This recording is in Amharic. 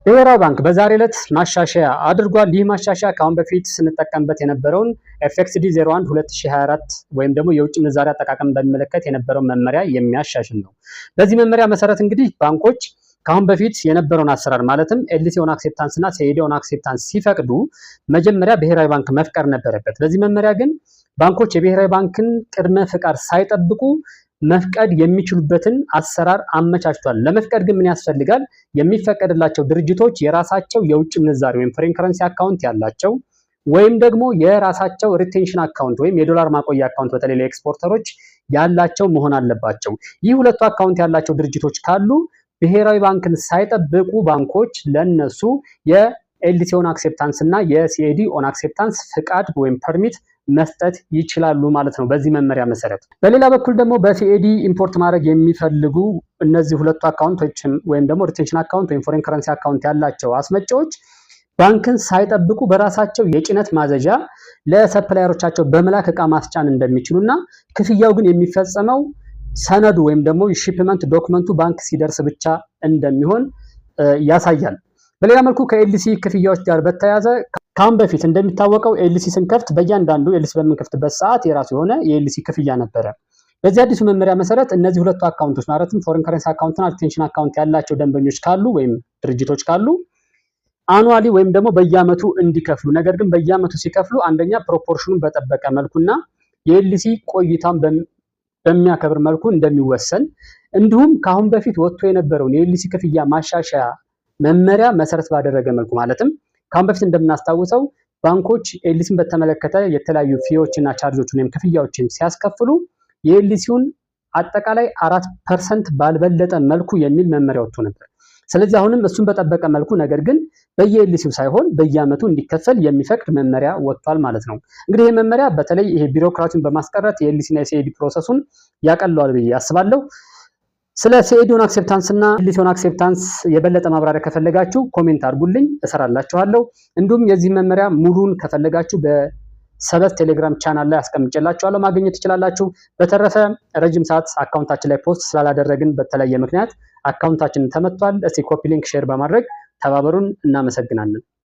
ብሔራዊ ባንክ በዛሬ ዕለት ማሻሻያ አድርጓል። ይህ ማሻሻያ ከአሁን በፊት ስንጠቀምበት የነበረውን FXD 01 2024 ወይም ደግሞ የውጭ ምንዛሪ አጠቃቀም በሚመለከት የነበረውን መመሪያ የሚያሻሽል ነው። በዚህ መመሪያ መሰረት እንግዲህ ባንኮች ከአሁን በፊት የነበረውን አሰራር፣ ማለትም LC on acceptance እና CAD on acceptance ሲፈቅዱ መጀመሪያ ብሔራዊ ባንክ መፍቀድ ነበረበት። በዚህ መመሪያ ግን ባንኮች የብሔራዊ ባንክን ቅድመ ፍቃድ ሳይጠብቁ መፍቀድ የሚችሉበትን አሰራር አመቻችቷል። ለመፍቀድ ግን ምን ያስፈልጋል? የሚፈቀድላቸው ድርጅቶች የራሳቸው የውጭ ምንዛሪ ወይም foreign currency account ያላቸው ወይም ደግሞ የራሳቸው retention account ወይም የዶላር ማቆያ account በተለይ ለ exporter ኦች ያላቸው መሆን አለባቸው። ይህ ሁለቱ account ያላቸው ድርጅቶች ካሉ ብሔራዊ ባንክን ሳይጠብቁ ባንኮች ለነሱ የ LC on acceptance እና የ CAD on acceptance ፍቃድ ወይም permit መስጠት ይችላሉ ማለት ነው በዚህ መመሪያ መሰረት። በሌላ በኩል ደግሞ በ CAD import ማድረግ የሚፈልጉ እነዚህ ሁለቱ account ኦች ወይም ደግሞ retention account ወይም foreign currency account ያላቸው አስመጪዎች ባንክን ሳይጠብቁ በራሳቸው የጭነት ማዘዣ ለ supplier ኦቻቸው በመላክ እቃ ማስጫን እንደሚችሉና ክፍያው ግን የሚፈጸመው ሰነዱ ወይም ደግሞ shipment document ኡ ባንክ ሲደርስ ብቻ እንደሚሆን ያሳያል። በሌላ መልኩ ከ LC ክፍያዎች ጋር በተያያዘ ከአሁን በፊት እንደሚታወቀው LC ስንከፍት፣ በእያንዳንዱ LC በምንከፍትበት ሰዓት የራሱ የሆነ የ LC ክፍያ ነበረ። በዚህ አዲሱ መመሪያ መሰረት እነዚህ ሁለቱ account ኦች፣ ማለትም foreign currency account እና retention account ያላቸው ደንበኞች ካሉ ወይም ድርጅቶች ካሉ annually ወይም ደግሞ በየአመቱ እንዲከፍሉ፣ ነገር ግን በየአመቱ ሲከፍሉ አንደኛ proportion ኑን በጠበቀ መልኩና የ LC ቆይታን በሚያከብር መልኩ እንደሚወሰን፣ እንዲሁም ከአሁን በፊት ወጥቶ የነበረውን የ LC ክፍያ ማሻሻያ መመሪያ መሰረት ባደረገ መልኩ፣ ማለትም ከአሁን በፊት እንደምናስታውሰው ባንኮች LC ን በተመለከተ የተለያዩ fee ዎች እና charge ኦችን ወይም ክፍያዎችን ሲያስከፍሉ የ LC ውን አጠቃላይ 4% ባልበለጠ መልኩ የሚል መመሪያ ወጥቶ ነበር። ስለዚህ አሁንም እሱን በጠበቀ መልኩ ነገር ግን በየ LC ው ሳይሆን በየዓመቱ እንዲከፈል የሚፈቅድ መመሪያ ወጥቷል ማለት ነው። እንግዲህ ይህ መመሪያ በተለይ ይሄ ቢሮክራሲውን በማስቀረት የ LC እና የ CAD process ኡን ያቀለዋል ብዬ አስባለሁ። ስለ CAD on acceptance እና LC on acceptance የበለጠ ማብራሪያ ከፈለጋችሁ comment አድርጉልኝ፣ እሰራላችኋለሁ። እንዲሁም የዚህ መመሪያ ሙሉን ከፈለጋችሁ በሰበት ቴሌግራም ቻናል ላይ አስቀምጬላችኋለሁ፣ ማግኘት ትችላላችሁ። በተረፈ ረጅም ሰዓት account ኣችን ላይ post ስላላደረግን በተለያየ ምክንያት account ኣችንን ተመቷል። እስቲ copy link፣ share በማድረግ ተባበሩን። እናመሰግናለን።